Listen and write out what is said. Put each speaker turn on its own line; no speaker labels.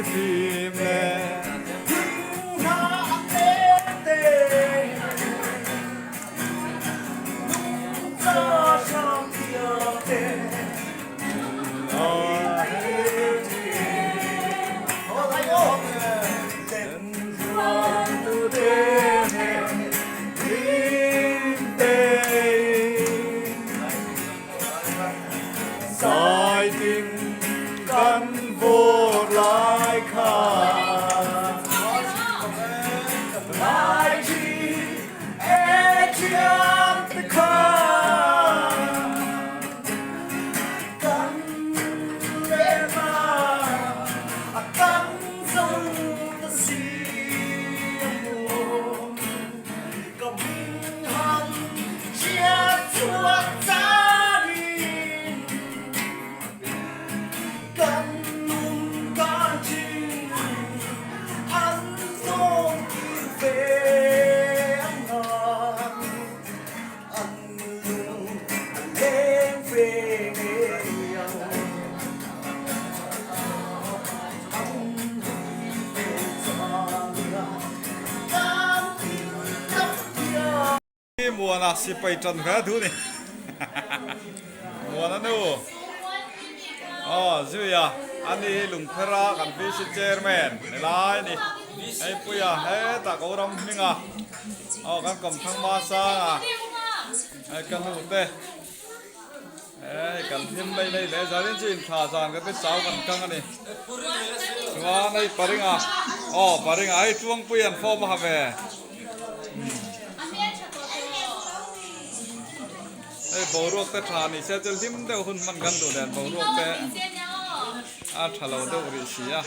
Thlifim leh Zaitin kan vawr lai kha Lai thin e thiam te kha Kan lehna a kan zo ta si a maw Ka hming han hriat chhuah charin kan nung kan thin an zawng tir ve ang ang an lung a leng ve ngei ang an hui ve chang kan tin tak hian. Muana sipai tan ve a duh ni. Muana nu. Aw Zuia ani Lungphera kan VC chairman ni lai ni. Hei puia hetah ko ram hminga aw kan kawm thang ma sanga hei ka nu te hei kan hlim lei lei leh zalin chu inthla zan ka te chau kan kang ani. Chuan hei paringa aw paringa hei Tluangpui an form a ha ve. Hei boruak te tha ni se chu hlim deuh hun hman kan duh nen boruak te a tha lo deuh rih si a.